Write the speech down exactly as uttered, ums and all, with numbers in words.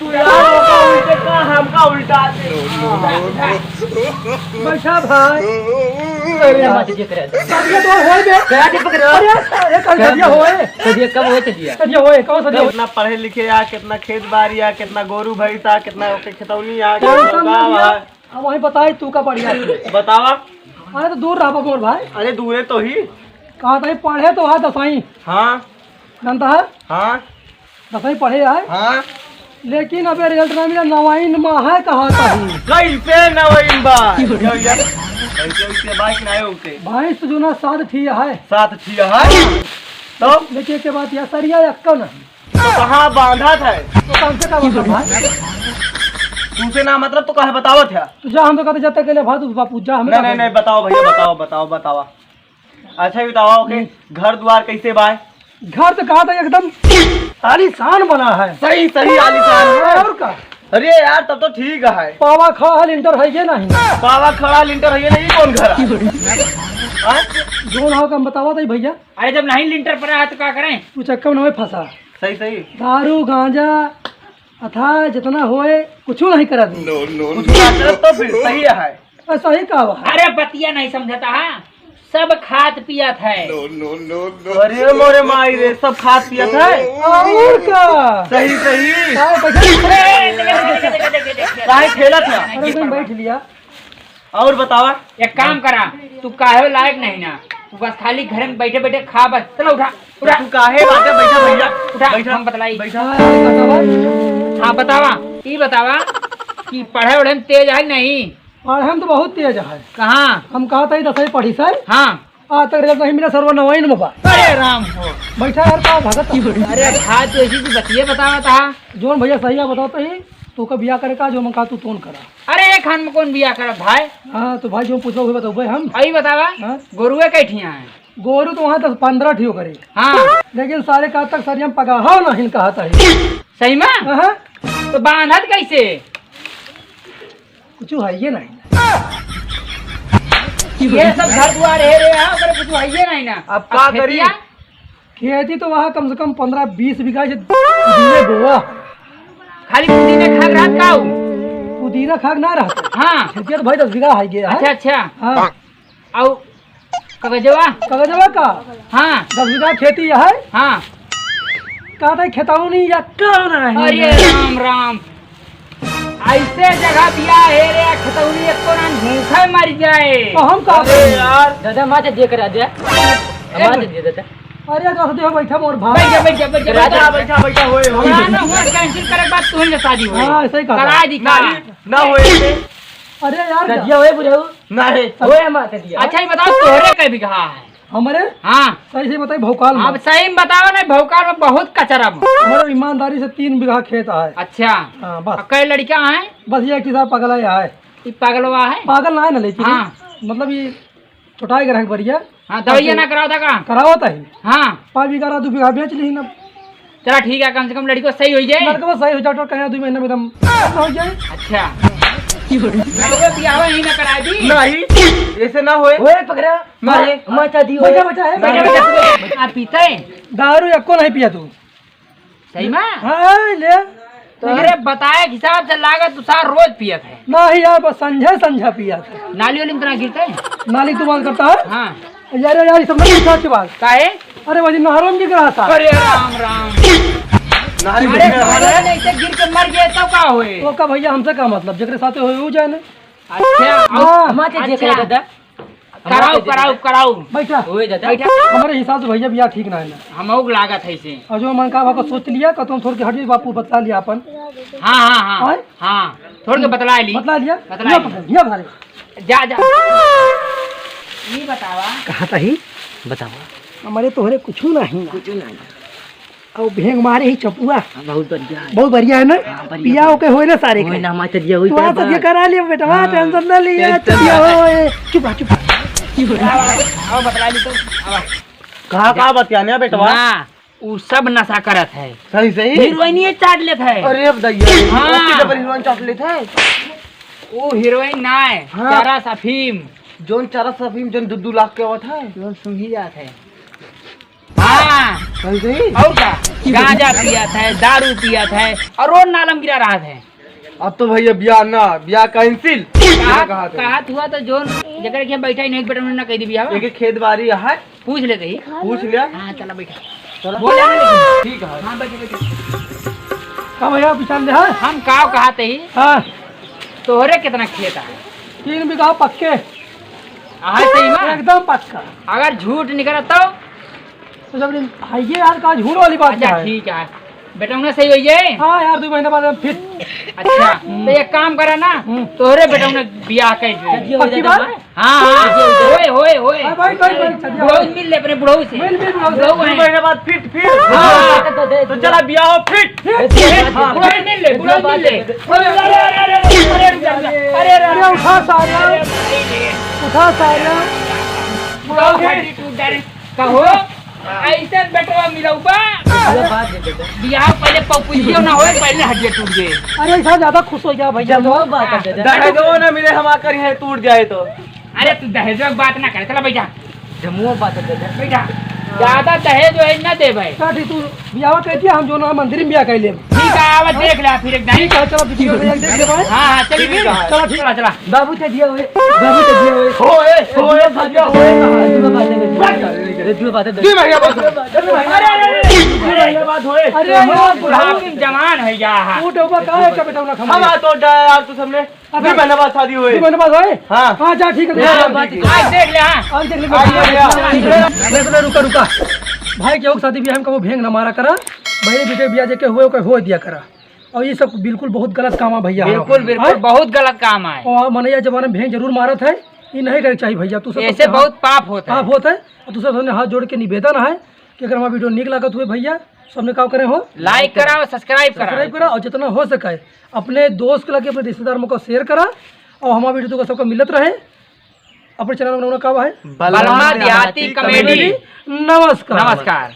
तू यार, ओका उल्टे का, हमका उल्टा दे। बैठा भाई। अरे, मत जे करे। सदिया तो होए बे। करा दे पकड़ो। अरे, अरे, कल सदिया होए। सदिया कब होए, सदिया? सदिया होए, कौन सदिया होए? कितना पढ़े लिखे आ, कितना खेत बारी आ, कितना गोरू भैंस आ, कितना ओके खितौनी आ, टेंशन कितना ना गाँव लिया। आ। अब वहीं बताई तू का बढ़िया से। बतावा। अरे तो दूर रहा मोर भाई। अरे दूरे तो ही। कहा था पढ़े तो है दसवीं। हाँ। जानता है? हाँ। दसवीं पढ़े है। हाँ। लेकिन अबे रिजल्ट ना मिला, नवाइन में है कहा था ही। कैसे नवाइन बा? यो, यो। कैसे, कैसे बाइक ना आए उसे? भैंस तो जो ना सात ठिया है। सात ठिया है? तो? लेकिन एक बात यह सरिया यक्का नहीं। तो कहाँ बांधा था? तो कौन से का मतलब भाई? तुमसे ना मतलब तो काहे बतावत है? तो जा, हम तो कहते जब तक के लिए भाई तू बापू जा, हमें नहीं, का नहीं, नहीं, बताओ भैया, बताओ, बताओ, बताओ। अच्छा, ये बताओ कि हम्म। घर द्वार कैसे बा? घर तो कहा था एकदम आलीशान बना है। सही, सही आलीशान है। और का? अरे यार, तब तो ठीक है। पावा खड़ा है, लिंटर है ये नहीं। पावा खड़ा, लिंटर है ये नहीं, कौन घर है? हाँ? जोन हो कम बतावा था भैया। अरे जब नहीं लिंटर पर है तो का करें? तू चक्कर में नहीं फंसा। सही, सही। दारू, गांजा, अथा जितना होए, कुछ नहीं करा दी। कुछ ना करत तो फिर सही है। और सही का बा? अरे बतिया नहीं समझता है, सब खात पियत है। अरे मोरे माई रे, सब खात पियत है। और का? सही, सही। का बैठे? ए, देखे, देखे, देखे, देखे, देखे। काहे खेलत है? अरे तुम बैठ लिया। और बतावा। एक काम करा, तू काहे लायक नहीं ना, तू बस खाली घर में बैठे बैठे खा बस। चलो उठा, उठा। तू काहे बाटे बैठा भैया? उठा, बैठा, हम बतलाई। बैठा। हाँ, बतावा। हाँ, बतावा। ई बतावा कि पढ़े उढ़े में तेज है कि नहीं? पढ़े में तो बहुत तेज है। कहाँ? हम कहा था, दसवीं पढ़ी सर। हाँ। आज तक रिजल्ट नहीं मिला, सरवा नवाइन में बा। अरे राम हो। बैठा यार, का भागत? अरे भाई, तो ऐसी सी बतिये बतावा था। जोन भैया सही है, बताओ तो ही, तू का बियाह करे का, जो मन कहा तू तोन करा। अरे, एक खान में कौन बियाह करब भाई? हाँ, तो भाई जो पूछबा उहे बतउबे हम। अही बतावा, हाँ? गोरुए कै ठिया है? गोरू तो वहाँ दस पन्द्रह ठियो करे। हाँ। लेकिन सारे का तक सरिया में पगाहा नहीं कहत है। सही में? हाँ। तो बांधत कैसे? कुछ है ये नहीं। ये सब घर दुआर है रे, हाँ, पर कुछ है ये नहीं ना। अब का अब करी? खेतिया? खेती तो वहाँ कम से कम पन्द्रह बीस बीघा से पुदीने बोआ। खाली पुदीने खाक रहत का ऊ? पुदीना खाक ना रहत। हाँ। खेतिया तो भाई दस बीघा है गया है। अच्छा, अच्छा। हाँ। अउ कगजवा? कगजवा का? हाँ। दस बीघा खेती है। हाँ। कहते खेतौनी या कौन है? अरे राम, राम। ऐसे जगह बिया है रे, खेतौनी एको ना भूखे मर जाए। तो हम का अरे करी? यार। दादा, माँ से जे करा दे। ए, माँ से जे दादा। अरे, तो देखो, बैठा मोर भाई। बैठ जा, बैठ जा, बैठ जा, बैठ जा। बैठा, बैठा, बैठा, होए, होए। ना, ना, हुआ cancel करे के बाद तू ही शादी होए। हाँ, सही कहा। करा दी का? नहीं, ना होए। अरे यार, सदिया होए बुढ़ऊ। नहीं। होए हमार सदिया। अच्छा, ये बताओ, तोहरे कै बीघा है? हमरे? हाँ। सही से बताई, भौकाल में। अब सही में बताओ ना, भौकाल में बहुत कचरा बा। हमरे ईमानदारी से तीन बीघा खेत है। अच्छा। हाँ, बस। और कै लड़का है? बस ये एक साथ पगला ही है। ई पागलवा है? पागल ना है ना, लेकिन हाँ। मतलब ये छोटाई ग्राहक बढ़िया। हाँ, दवाइया ना करावता का? करावता ही। हाँ। पाँच बीघा रहा, दो बीघा बेच ली ना। चला ठीक है, कम से कम लड़को सही हो जाए। लड़को सही हो जाए, डॉक्टर कहे दो महीना में एकदम खत्म हो जाए। अच्छा। लड़को बियाह ही ना करा दी। नहीं, ऐसे ना होए। ओए पकड़ा। नहीं। माँ, माँ चाह दी बैठा, ओए। बैठा है, नहीं। बैठा, बैठा। आप पीते हैं? दारू एको नहीं पिया तू। सही में? हाँ, ले। तो अरे बताए के हिसाब से लागत तू सार रोज पियत है। नहीं यार, बस संझा संझा पिया था। नाली वाली में तना गिरते हैं? नाली तू बात करता है? हाँ। यार, यार, ये सब नहीं सच बात। काहे? अरे, वही नहरों में गिर रहा था। अरे राम, राम। नहर में अरे, गिर रहा है। नहर में ऐसे गिर के मर गए तो का होए? तो का भैया, हमसे का मतलब? जेकरे साथे होए, वो जाने। अच्छा, हाँ। माँ के जे अच्छा। करे दादा। कराओ, कराओ, कराओ। बैठा। ओए दादा। बैठा। हमारे हिसाब से भैया बियाह ठीक ना है ना। हमहू के लागत है इसे। और जो मन का बापा सोच लिया, कतौ थोड़ के हट जाई, बापू बतला लिया अपन। हाँ, हाँ, हाँ। आय? हाँ, थोड़ के बतला ली। बतला लिया? बतला लिया ली। पकड़, लिया भाई। जा, जा। ये बतावा। कहा था ही? बतावा। हमारे तोहरे कुछ नहीं। कुछ नहीं। और भेंग मारे ही चपुआ। हाँ, बहुत बढ़िया है। बहुत बढ़िया है ना? हाँ, बढ़िया पिया है। ओके होए ना सारे होए के। ना, हमारे तजिया होई तू आ तजिया करा लिया बेटा, हाँ, हाँ, tension ना लिया, tension चुप ना रहो, है। ए, चुप आ, चुप आ। आवा, आवा, आवा, बतला ली तो, आवा। कहाँ, कहाँ बतियाने हैं बेटवा? ना, उ सब नशा करत है। सही, सही? हीरोइनिये चाट लेत है। अरे अब दैया, हाँ। ओके जबर हीरोइन चाट लेत है। वो हीरोइन ना है, हाँ। चरस अफीम। जोन चरस अफीम, जोन दू दू लाख के आवत है। जोन सूंघी जात है। हाँ, हाँ। सही, सही। और का? गांजा पियत है, दारू पियत है और रोड नाला में गिरा रहत है। अब तो भैया बियाह ना, बियाह cancel। कहा, कहा थे? कहा हुआ तो जोन जकरे के बैठा ही नहीं, बेटा, उन्होंने ना कह दी बियाह। एक खेत बारी है। पूछ लेते ही। पूछ लिया। हाँ, चला बैठा। चला। बोल लेना लेकिन। ठीक है। हाँ, बैठे, बैठे। का भैया बिचार ले, हाँ? हम काव कहा थे ही? हाँ। तोहरे कितना खेत है? तीन बीघा पक्के। हाँ, सही में? एकदम पक्का। अगर झूठ निकला तो? तो जब दिन, हाँ, ये यार का झूठ वाली बात अच्छा, क्या है? ठीक है। बेटौना सही होई जाए? हाँ यार, दो महीना बाद हम फिट। अच्छा, हम्म। तो एक काम करा ना, हम्म। तोहरे बेटौना बियाह कर दे। पक्की बात? हाँ, हाँ। होए, होए, होए। हाँ, भाई, भाई, भाई, चल, बुढ़ऊ से मिल ले अपने बुढ़ऊ से। मिल, मिल, बुढ़ऊ से। बुढ़ऊ दो है। महीने बाद फिट, फिट। हाँ। तो चला बियाह हो फिट। फिट। हाँ। बुढ़ऊ से मिल ले, बुढ़ऊ से मिल ले। अरे, अरे, अरे, अरे, अरे, अरे, अरे, अरे, उठा सारे। अरे, भाई रे। उठा सारे। बुढ़ऊ भाई टूट जा रहे। कहो, ऐसे बेटवा मिलऊ बा। ये बात दे दे। बियाह पहले पपुलियो ना होए, पहले हड्डियाँ टूट गए। अरे, ऐसा ज्यादा खुश हो गया भैया। जब वो बात है, हाँ। दहेजो ना मिले, हम आकर यहाँ टूट जाए तो। अरे, तू दहेजो की बात ना करे, चला बैठा। जमुआ बात है, बैठा। ज्यादा दहेज वहेज ना दे भाई। का ठीक, तू बियाह कर दिया, हम जो ना मंदिर में बियाह कर लेब। ठीक है, आवा देख ले फिर एक दाई। ठीक है, चलो वीडियो में देख ले भाई। हाँ, हाँ, चलिए फिर। चलो, ठीक है, चला। बाबू ते दिया हुए, बाबू ते दिया हुए। होए, होए, दुआ बात है, होए। दुआ बात है, दुआ बात है। दुई महीना बाद। अरे, अरे, अरे, अरे, अरे, अरे, अरे, अरे, अरे, अरे, बुढ़ापे में जवान है या। तू डौबा का है, क्या बेटा, उन्हें हम खमा? आ तो डा-, यार, तू सामने। अच्छा। दुई महीना बाद शादी होए। दुई महीना बाद होए? हाँ। हाँ, जा, ठीक है, हाँ, देख ले। आज देख ले, हाँ। आज देख ले, आज देख ले। देख ले, रुका, रुका। भाई, केहू के शादी बियाह में कबो भेंग ना मारा करा। भाई, बेटे बियाह जेके हुए, ओके हो दिया करा। और ये सब बिल्कुल बहुत गलत काम है भैया। बिल्कुल, बिल्कुल, हाँ? बहुत गलत काम है। और मनैया जमाने में भेंग जरूर मारत है, ये नहीं करे के चाहिए भैया। तू सब ऐसे सबसे बहुत हाथ, पाप होता है। पाप होता है। और दूसरा सबने हाथ जोड़ के निवेदन है कि अगर हमारा वीडियो नीक लागत हुए भैया, सबने का करे हो? Like करा और subscribe करा। Subscribe करा और जितना हो सके अपने दोस्त के लगे, अपने रिश्तेदार में को share करा और हमारा वीडियो तुमको सबको मिलत रहे। अपने channel में नाम का है? बलमा देहाती comedy। Comedy। नमस्कार। नमस्कार।